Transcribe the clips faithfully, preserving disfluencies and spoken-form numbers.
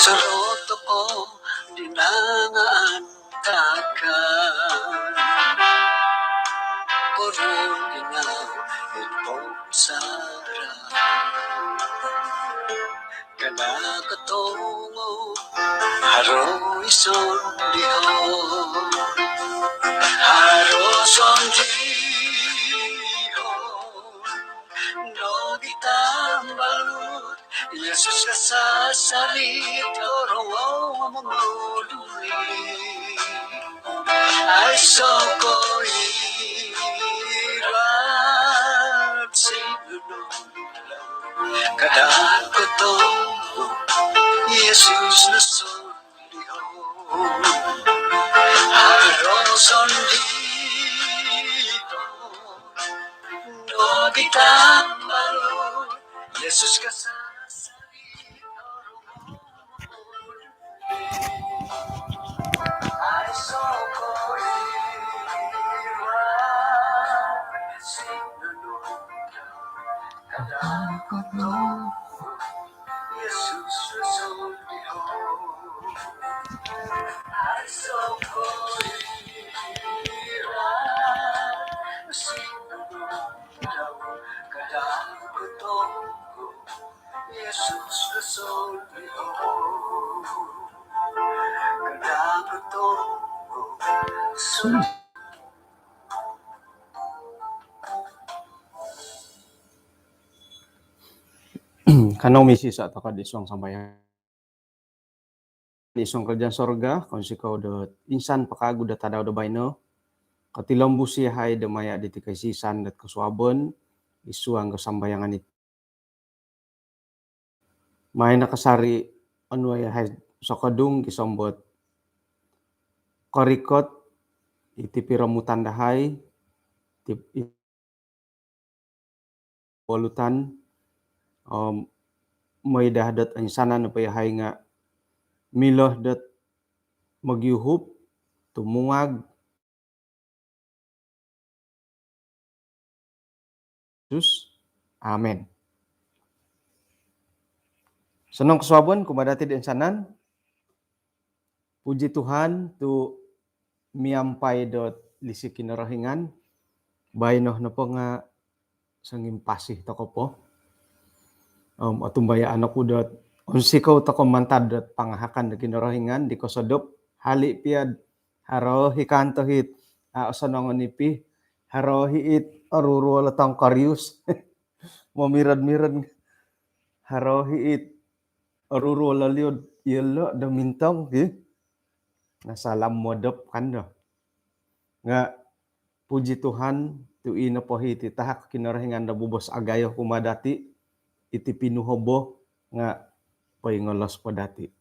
Soroto ko di nangaan takan. Korun inau id pongsara. Kada kotongo haro ison diho. Haro ison diho. Nogi tambalut Yesus kasasalit orongou mongudui. Aiso koiran sinunun. Kada kotongo Yesus noson diho. Haro ison diho. Nogi tambalut Yesus kasasalit orongou. Aiso koiran sinunun. Kada kotongo Yesus noson diho. Aiso koiran sinunun. Kada kotongo Yesus noson diho. Kada kotongo. Kanou misisa' toko'd isuang sambayang. Isuang kerajaan sorga, kounsikou do insan po kawagu do tadau do baino. Kotilombus iyahai do maya' diti koisisan dot kosuabon, isuang do sambayangan iti. Mai no kasari' onuai iyahai sokodung gisom dot korikot iti piromutan dahai, ti, polutan, om mooi daa dot oinsanan nopo iyahai nga' milo dot mogiuhup, tumungag, Yesus. Amin. Osonong kosuabon kumaa dati' do oinsanan. Puji Tuhan tu' miampai dot lisi Kinorohingan, baino nopo nga' songimpasi toko po. Om otumbayaan oku dot onsikou toko mantad dot pangahakan do Kinorohingan di kosodop, hali' pia'd haro hi kaanto hit a' osonong o nipi, haro hi it oruol o tongkorius. Momirod-mirod. Haro hi it oruol o liud, iyolo' do mintong ki. Nga' salam modop kan do. Nga' puji Tuhan tu' ino po hi iti tahak Kinorohingan do bobos agayo kumaa dati', iti pinuhobo nga' poingolos po dati'.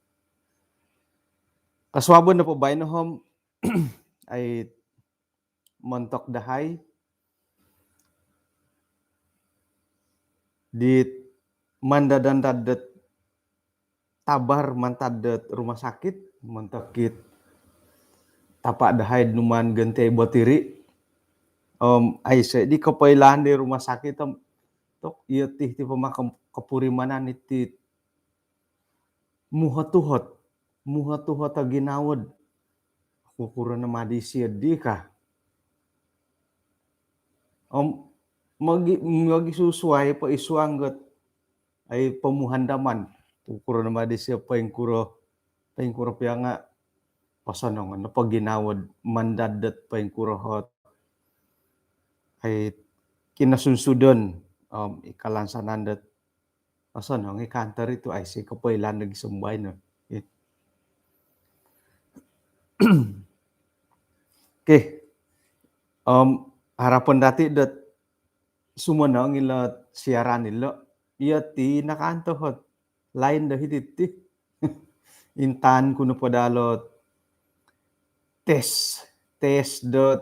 Kosuabon nopo baino om, ai montok dahai dit mandad-andad dot tabar mantad dot rumah sakit, montok it tapa' dahai numaan gantiai botiri. Om aiso di kopoilaan di rumah sakit om tok iyo ti, ti pama kopurimanan iti muhot-uhot, muhot-uhot o ginawo'd, kukuro no ma disio di ka. Om mogi, mogisusuai po isuang dot ai pomuhandaman, kukuro no ma disio poingkuro, poingkuro pia nga' posonong nopo ginawo'd mandad dot poingkuro hot ai kinosunsudon om i kalansanan dot osonong i kantor itu aiso kopoilaan lagi sombai no. Okey. Om harapon dati' dot sumonong ilo siaran ilo. Iyo ti nakaantohot lain do hiti ti. Intaan ku nopo daa lot tes, tes dot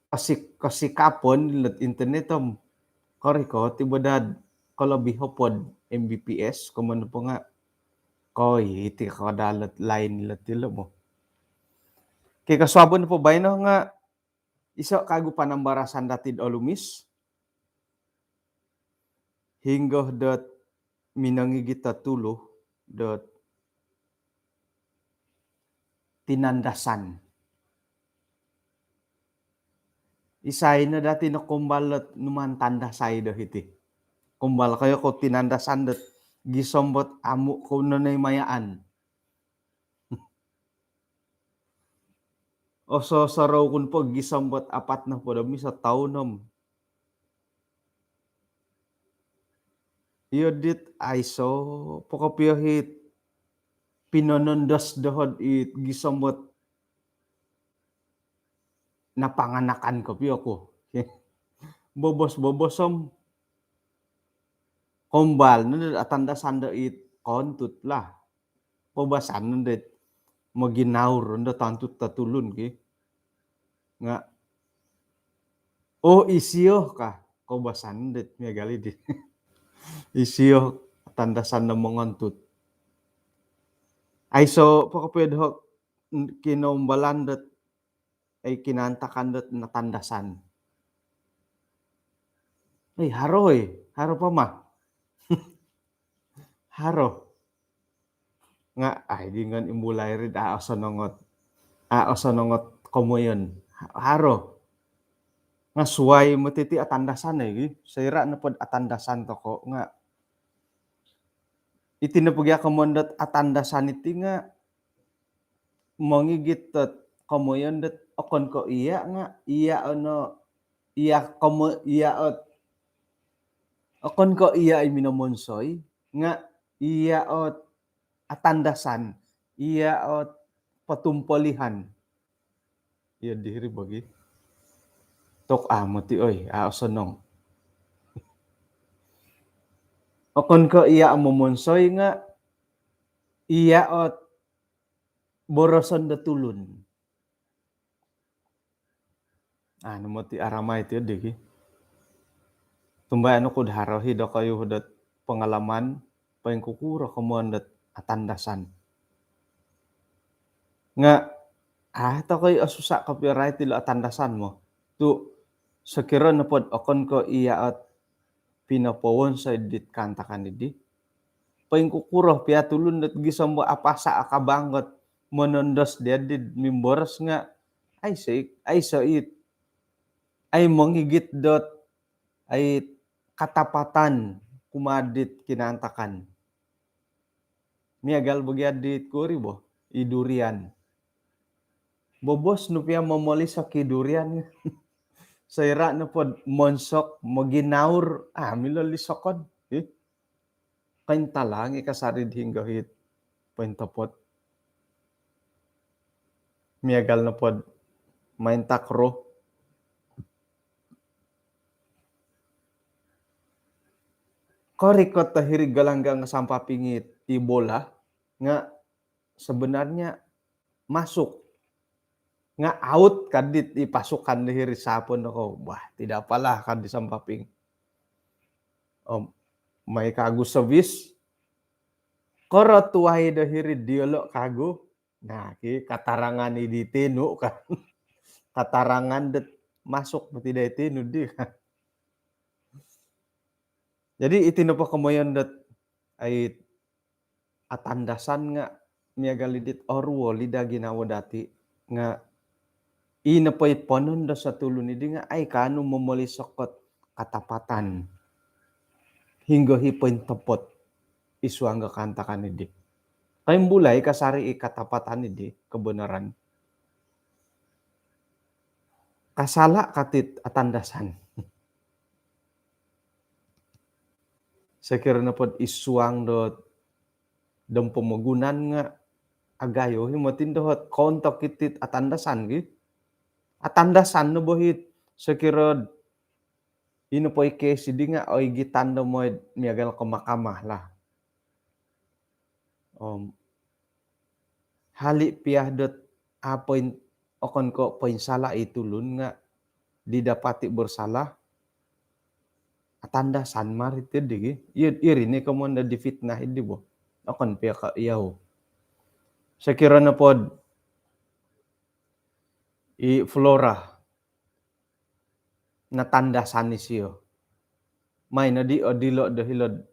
kosik, kosikapon lot internet om korikot i bo daa kolobi hopod Mbps, komoyon nopo nga' koi iti ko daa lot lain lot ilo mo. Okey, kosuabon nopo baino nga' iso kagu panambarasan dati'd olumis. Hinggo dot minongigit o tulu dot tinandasan. Isai no dati no kombal dot numan tandasai do hiti. Kombal koyo ko tinandasan dot gisom dot amu ko nonoi mayaan. Oso-sorou kun po gisom dot apat no podo miso tau nom. Iyo dit aiso pokopio hit pinonondos dohod it gisom dot napanganakan kopio ku. Bobos-bobos om kombal no dit atandasan do it kontut lah. Koubasan no dit moginaur no tontut do tulun ki. Nga, oh, isio ka. Koubasan no dit miagal di. Isio atandasan do mongontut. Aiso pokopio doho kinoumbalan dot, ai, kinaantakan dot natandasan. Ai, haro, ai, haro pama. Haro. Nga, ai, di ngan imbulai ri dot a osonong ot, a osonong ot komoyon. Ha-, haro. Nga suai moti ti atandasan lagi. Soira nopo dot atandasan toko nga iti nopo gia komoyon dot atandasan iti nga mongigit dot komoyon dot okon ko iya nga iya ono, iya komo-, iya ot, okon ko iya i minomonsoi nga iya ot atandasan, iya ot potumpolihan. Iya diri bagi. Tok amu ti, oi, a osonong. Okon ko iya momonsoi nga iya ot boroson do tulun. Anu moti aramai ti digi. Tumbayaan oku do haro hi dokoyu dot pengalaman, poingkukuro komoyon dot atandasan. Nga, ah, tokoi osusa kopio rai tilo atandasan mo. Tu sokiro nopo dot okon ko iya ot pinopowonsoi dit kaantakan idi. Poingkukuro pia tulun dot gisom dot apasa akabang dot monondos dia dit mimboros nga aiso, aiso it, ai mongigit dot, ai katapatan kumaa dit kinaantakan. Miagal bagi dit kuri bo, i durian. Bobos nu pia momolisok i durian. Soira nopo dot monsok, moginaur, ah, milo lisokon. Ih. Kaintalang i kasari di hinggo hit pointopot. Miagal nopo dot main takro. Korikot do hiri galanggang sampaping it i bola nga sebenarnya masuk. Nga out ka dit i pasukan do hiri sapon ko. Wah, tidak apalah ka di sampaping. Om, mai kagu servis. Koro tuai do hiri diolo kagu. Nah, ki katarangan i di tinu kan. Katarangan dot masuk moti dai tinu di kan. Jadi iti nopo komoyon dot ai atandasan nga miagal i dit oruol i do ginawo dati nga i nopo i ponondos o tulun idi nga ai kaanu momolisok ot katapatan. Hinggo hi pointopot i suang do kaantakan idi. Kaimbulai kasari i katapatan idi, kebenaran. Kasala ka tit atandasan. Sokiro nopo dot i suang dot dom pomogunan nga agayo hi moti dot kontok i tit atandasan gi. Atandasan no bo hit sokiro dot ino po i kes idi nga oigitan do moi miagal ko mahkamah lah. Om, hali pia dot apo in, okon ko poinsala i tulun nga didapati bersalah. Atandasan mari ti digi. Iyo, iri ni komoyon do difitnah idi bo. Okon pia ka iyau. Sokiro nopo dot i Flora natandasan isio. Mai nodi odilo do hilo dot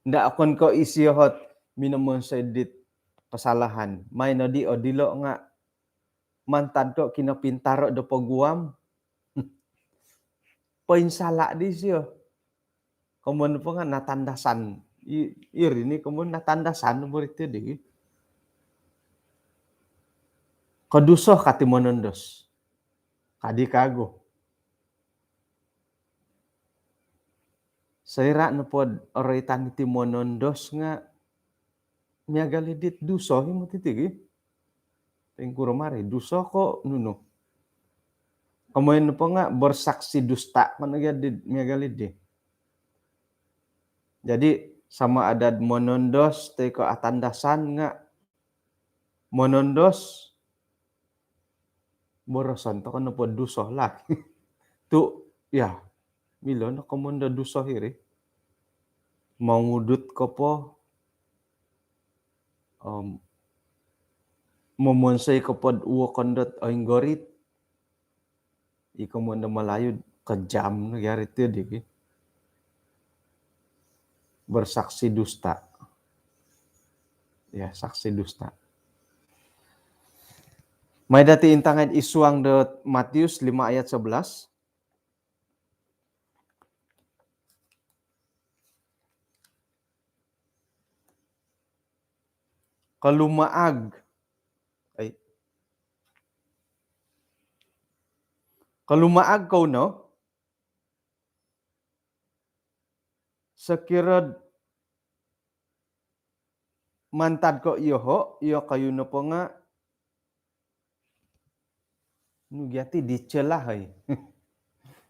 nda okon ko isio ot minomonsoi dit kesalahan. Mai nodi odilo nga mantad ko kinopintaro do poguam. Poinsala' disio. Komoyon po nga' natandasan. I, iri ni komoyon natandasan bo ri ti di. Koduso ka ti monondos. Kadi kagu. Soira' nopod oroitan iti monondos nga' miagal i dit duso i moti ti gi. Poingkuro mari, duso ko nunu. Komoyon nopo nga' bersaksi dusta ko no gia di miagal i di. Jadi sama ada monondos toi ko atandasan nga' monondos, boroson toko nopo duso lah. Tu' ya, milo no komoyon do duso iri. Mongudut ko po, om momonsoi ko pod uokon dot oinggorit. I komoyon do Malayu kejam no gia ri ti di ki. Bersaksi dusta. Ya, saksi dusta. Mai dati intangai id suang dot Matius lima ayat sebelas. Kolumaag. Ai. Kolumaag kou no, sokiro'd mantad ko' iyoho', iyokoyu nopo nga' nu gia ti dicela, oi.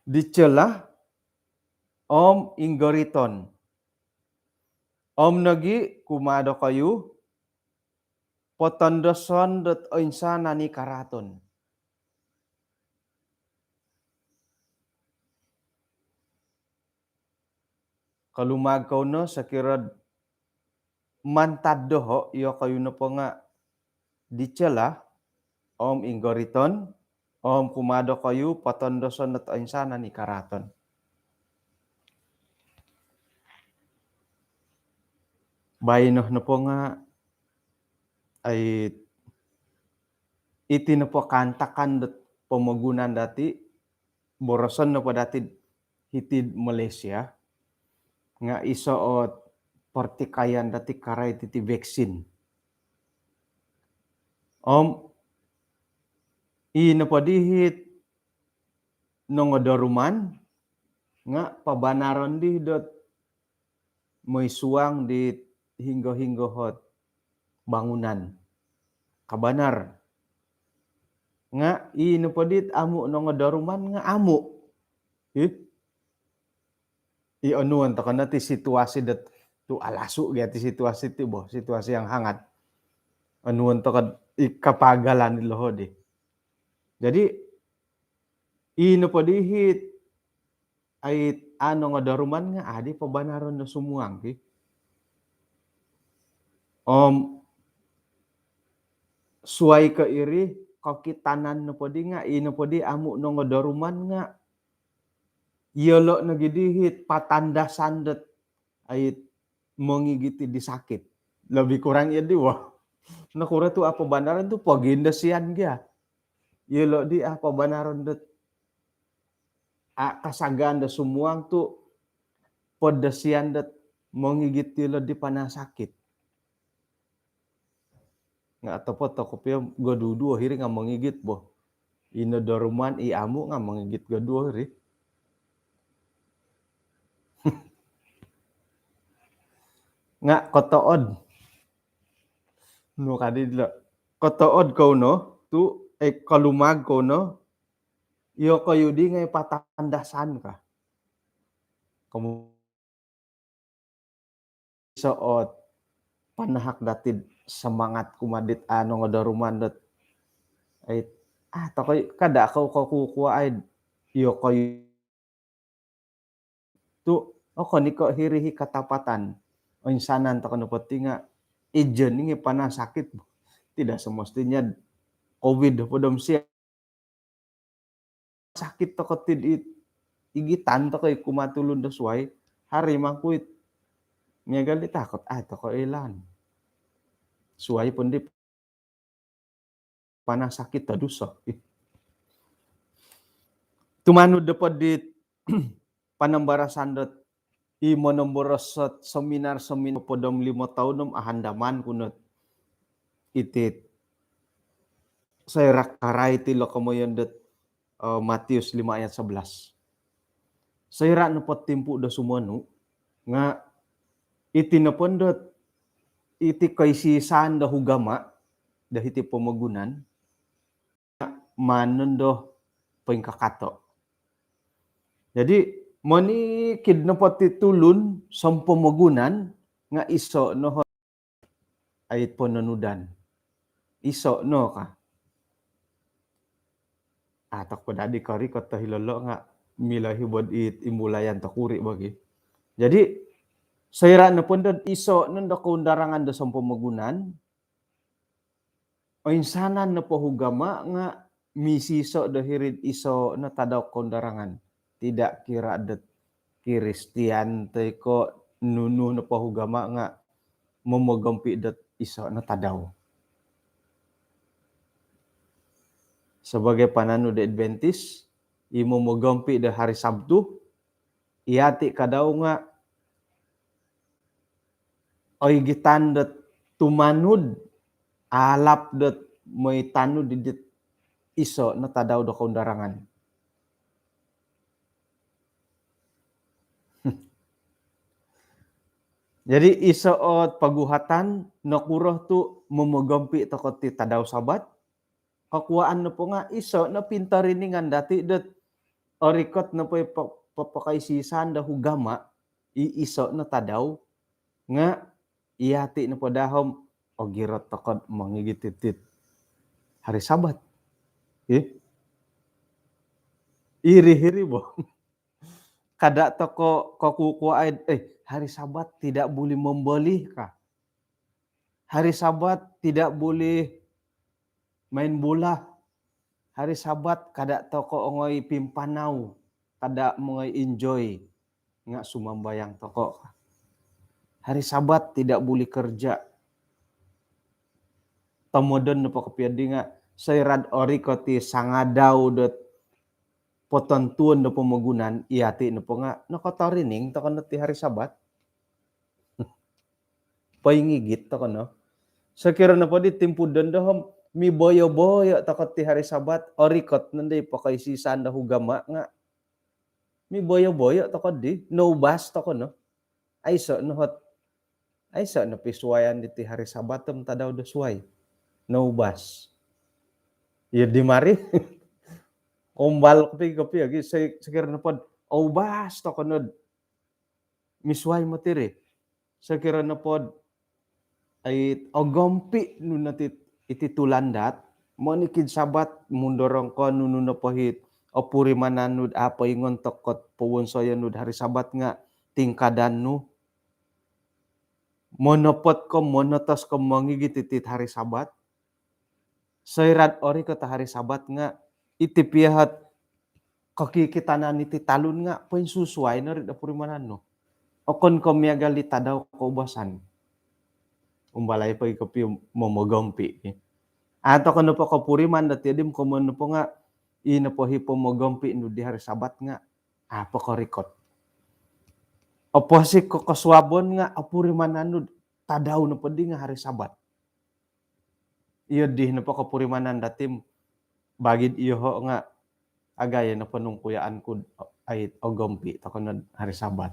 Dicela om inggoriton. Om nogi' kumaa dokoyu, potondoson dot oinsanan i karaaton. Kolumaag kou no sokiro'd mantad doho', iyokoyu nopo nga' dicela om inggoriton, om kumaa dokoyu potondoson dot oinsanan i karaaton. Baino nopo nga' ai, iti nopo kaantakan dot pomogunan dati', boroson nopo dati' hiti'd Malaysia nga' iso ot pertikaian dati' karait iti vaksin. Om i nopo dihit nongodoruman nga' pabanaron di dot moi suang di hinggo-hinggo hot bangunan. Kabanar. Nga' i nopo dit amu' nongodoruman nga' amu'. Ih. I onuon toko no ti situasi dot tu' alasu' gia ti situasi ti bo, situasi yang hangat. Onuon toko i kapagalan di loho di. Jadi i nopo dihit ai a' nongodoruman nga' adi pabanaron do sumuang ki. Om suwai ko' iri, kokitanan nopo di nga' i nopo di amu' nongodoruman nga' iyolo' nogi dihit patandasan dot ai mongigit di sakit. Lebih kurang iyo di wo. Nokuro tu' a' pabanaron tu' pogindosian gia. Iyolo' di a' pabanaron dot a' kasagaan do sumuang tu' podosian dot mongigit iyolo' di panasakit. Nga' otopot toko pia goduduo hiri nga' mongigit bo. I nodoruman, i amu' nga' mongigit goduo hiri. Nga' kotood. Nu kadi dilo'. Kotood kou no, tu' eh, kolumaag kou no, iyokoyu di ngai' patandasan ka. Komo- iso ot panahak dati'd semangat kumaa dit a' nongodoruman dot. Ai, a' toko i, kada' kou kokukuo ai, iyokoyu tu' okon i ko' hiri hi katapatan. Oinsanan toko nopo ti nga' ijo ni ngai' panasakit. Tidak semestinya covid po dom sia sakit toko ti di igitan toko i kumaa tulun do suwai, haro i mangkuit. Miagal di takut a' toko ilaan. Suwai pun di Panasakit do dusa. Tumanud nopo di panambarasan dot i monomboros dot seminar-seminar hopod om limo toun om ahandaman ku no iti soira karai ti lo komoyon dot eh, Matius lima ayat sebelas. Soira nopo timpu do sumonu nga iti nopo dot iti koisisaan do ugama do hiti pomogunan maan nondo poingkakato. Jadi monikid nopo ti tulun sompomogunan nga iso no hot ai pononudan. Iso no ka. Atok po dadi korikot do hilo lo nga milo hibod it imbulayan tokuri bagi. Jadi soira nopo dot iso nondo koundarangan do sompomogunan, oinsanan nopo ugama nga misiso do hiri'd iso no tadau koundarangan. Tidak kira dot Kristian toi ko nunu nopo ugama nga momogompi dot iso no tadau. Sebagai pananud do Adventist, i momogompi do hari Sabtu, iyati kadau nga oigitan dot tumanud alap dot moi tanud di dit iso no tadau do koundarangan. Jadi iso ot paguhatan nokuro tu momogompi toko ti tadau Sabat. Kokuaan nopo nga iso no pintoriningan dati dot orikot nopo i po- po- pokoisisaan do ugama i iso no tadau nga iyati nopo dahom ogirot tokod mongigit itit hari Sabat. Ih. Iri-iri bo. Kada toko kokukuaid eh hari Sabat tidak boleh membeli kah? Hari Sabat tidak boleh main bola. Hari Sabat kada toko ongoi pimpanau, kada mongoi enjoy nga sumambayang toko. Hari Sabat tidak boleh kerja. Tomodon nopo kopio di nga soira'd orikot i sangadau dot potontuon do pomogunan iyati nopo nga nokotorining toko no ti hari Sabat. Poingigit toko no. Sokiro nopo di timpu dondo om miboyo-boyo toko ti hari Sabat, orikot nondo i pokoisisaan do ugama nga miboyo-boyo toko di, noubas toko no. Aiso no hot. Aiso no pisuayan diti hari Sabat om tadau do suai. Noubas. Ya di mari. Kombal kopi-kopi lagi sokiro nopo d oubas toko no d misuai moti ri. Sokiro nopo d ai ogompi nu no ti iti tulandat, monikid Sabat mundorong ko nunu nopo hit opurimanan nu d apo ingon toko t powonsoyon nu d hari Sabat nga tingkadan nu. Monopot ko monotos ko mongigit iti hari Sabat. Soira'd orikot o hari Sabat nga iti pia hot kokikitanan iti talun nga poinsusuai no ri do purimanan nu. Okon ko miagal di tadau koubasan. Umbalai pogi kopio momogompi. Atau ko nopo kopuriman dati adim komoyon nopo nga i nopo hi pomogompi nu di hari Sabat nga apo korikot. Oposik ko kosuabon nga opurimanan nu tadau nopo di nga hari Sabat. Iyo di nopo kopurimanan dati bagi d iyoho nga agayo nopo nung kuyaan ku d ai ogompi toko no d hari Sabat.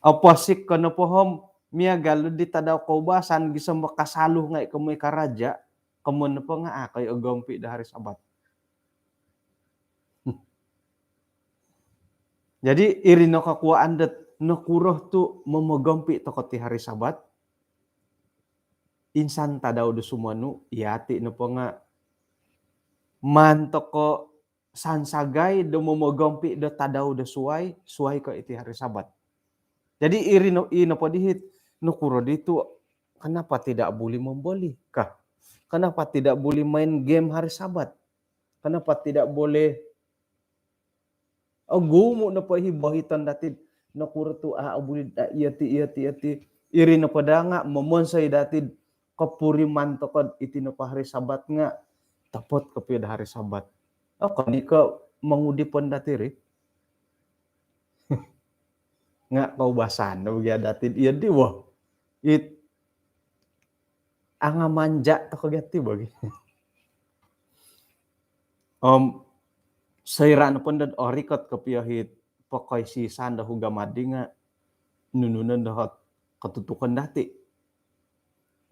Oposik ko nopo om miagal di tadau koubasan gisom makasalu ngai komoi karaja, komoyon nopo nga akoi ogompi do hari Sabat. Jadi iri no kokuaan dot nokuro tu momogompi toko ti hari Sabat. Insan tadau do sumonu iyati nopo nga maan toko sansagai do momogompi do tadau do suai, suai ko iti hari Sabat. Jadi iri no i nopo di hit nokuro di tu kenapa tidak boleh membeli kah? Kenapa tidak boleh main game hari Sabat? Kenapa tidak boleh ogumu nopo hi bohiton dati d nokuro tu a obuli d iyati iyati iyati. Iri nopo da nga momonsoi dati d kopuriman toko d iti nopo hari Sabat nga Otopot kopio do hari Sabat. Okon i ko mongudipon dati ri. Nga koubasan no bagi dati iyo di wo. It angamanja toko gati bagi. Om soira nopo dot orikot kopio it pokoisisan do ugama di nga nunu no do ot kotutukon dati.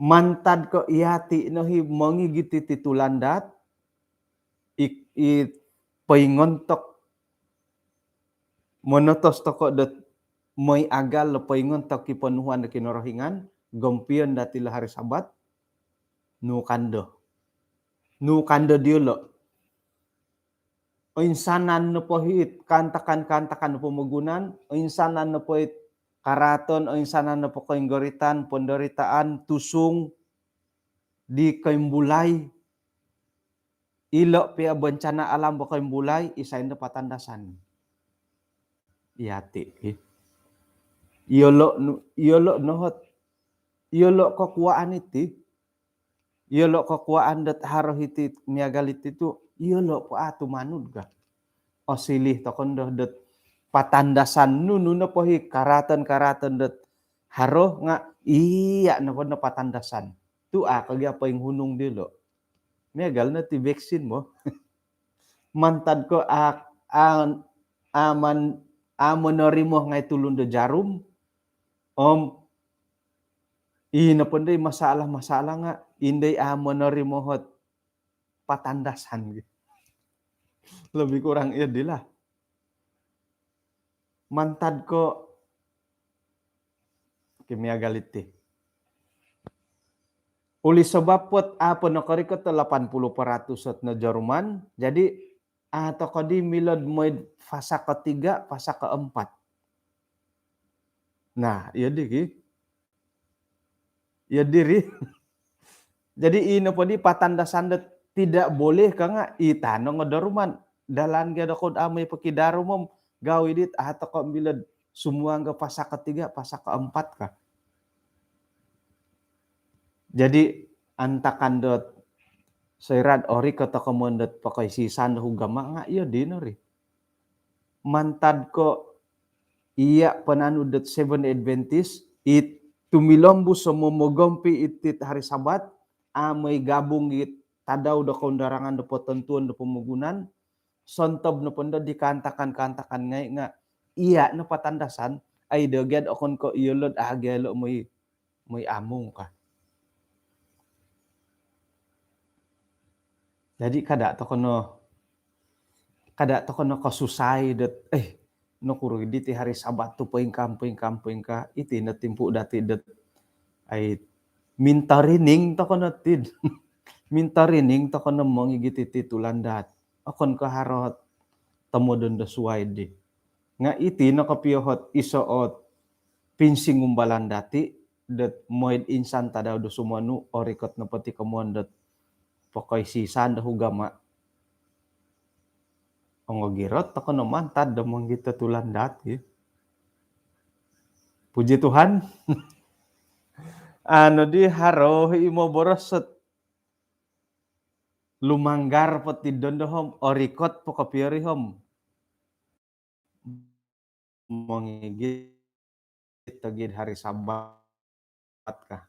Mantad ko iyati no i mongigit iti tulandaat, i, i poingontok, monotos toko dot moi agal lo poingontok i ponuhuan do Kinorohingan, gompion dati lo hari Sabat, nu kando. Nu kando diolo. Oinsanan nopo it kaantakan-kaantakan do pomogunan, oinsanan nopo it karaaton, oinsanan nopo koinggoritan, penderitaan, tusung di koimbulai, ilo pia bencana alam bo koimbulai, isai no patandasan? Iyati, eh. Iyolo nu-, iyolo no ot, iyolo kokuaan iti, iyolo kokuaan dot haro iti miagal iti tu, iyolo po a tumanud ka. Osiliu toko no dot patandasan nunu nopo i karaaton-karaaton dot haro nga iya nopo no patandasan. Tu a ko gia poinghunung diolo. Miagal no ti vaksin bo. Mantad ko a, a, a man-, a monorimo ngai tulun do jarum, om i nopo ndai masalah-masalah nga indai a monorimo ot patandasan. Lebih kurang iyo di lah. Mantad ko kimiagal iti. Oleh sebab po dot a po nokorikot do lapan puluh peratus ot nojoruman, jadi a toko di milo do mooi do fasa ketiga, fasa keempat. Nah, iyo di ki. Iyo diri. Jadi i nopo di patandasan dot tidak boleh ka nga i tano nojoruman. Dalan gia doko do a mooi pokidarum om gawi dit a toko milo do sumuang ka fasa ketiga, fasa keempat ka. Jadi antakan dot soira do orikot toko mooi dot pokoisisan do ugama nga iyo di no ri. Mantad ko iya ponanud dot Seven Adventist, it tumilombus om momogompi iti it hari Sabat, a mooi gabung it tadau do koundarangan do potontuon do pomogunan, sontob nopo ndo di kaantakan-kaantakan ngai nga iya no patandasan, ai do gia do okon ko iyolo do a gia ilo mooi, mooi amung ka. Jadi kada toko no, kada toko no kosusai dot, eh, nokuro di ti hari Sabat tu poingkaa, poingkaa, poingkaa, iti no timpu dati dot, ai, mintorining toko no tid. Mintorining toko no mongigit iti tulandaat. Okon ko haro ot tomodon do suai di. Nga iti no kopio ot iso ot pinsingumbalan dati dot mooi do insan tadau do sumonu, orikot nopo ti komoyon dot pokoisisan do ugama. Ongogirot toko no mantad do mongigit tulandaat, ya. Puji Tuhan. Anu di haro i moboros ot lumanggar po ti dondo om, orikot po kopio ri om mongigit togid hari Sabat ka.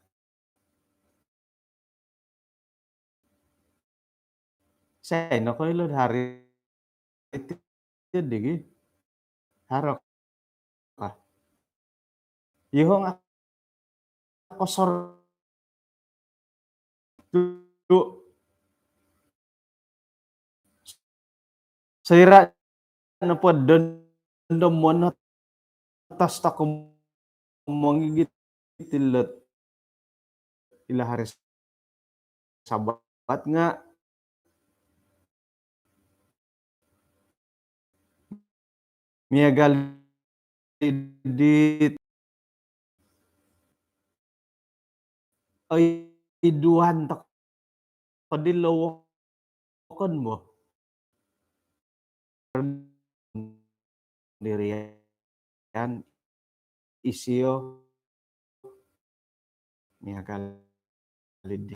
Sai no koilo hari iti digi. Haro ka. Iho nga kosor tu soira nopo dondo monotos toko mongigit ilo, ilo hari Sabat nga miagal di oiduan toko di lo wokon bo. Pendirian isio miagal di.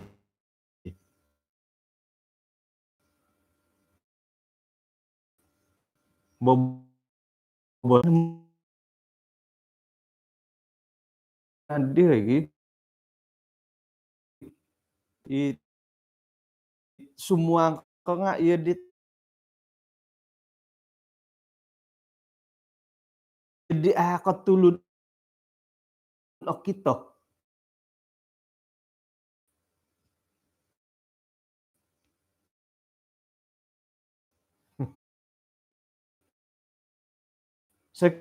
Bo-, bo-, adi lagi. I sumuang ko nga iyo dit, di a ko tulun okito.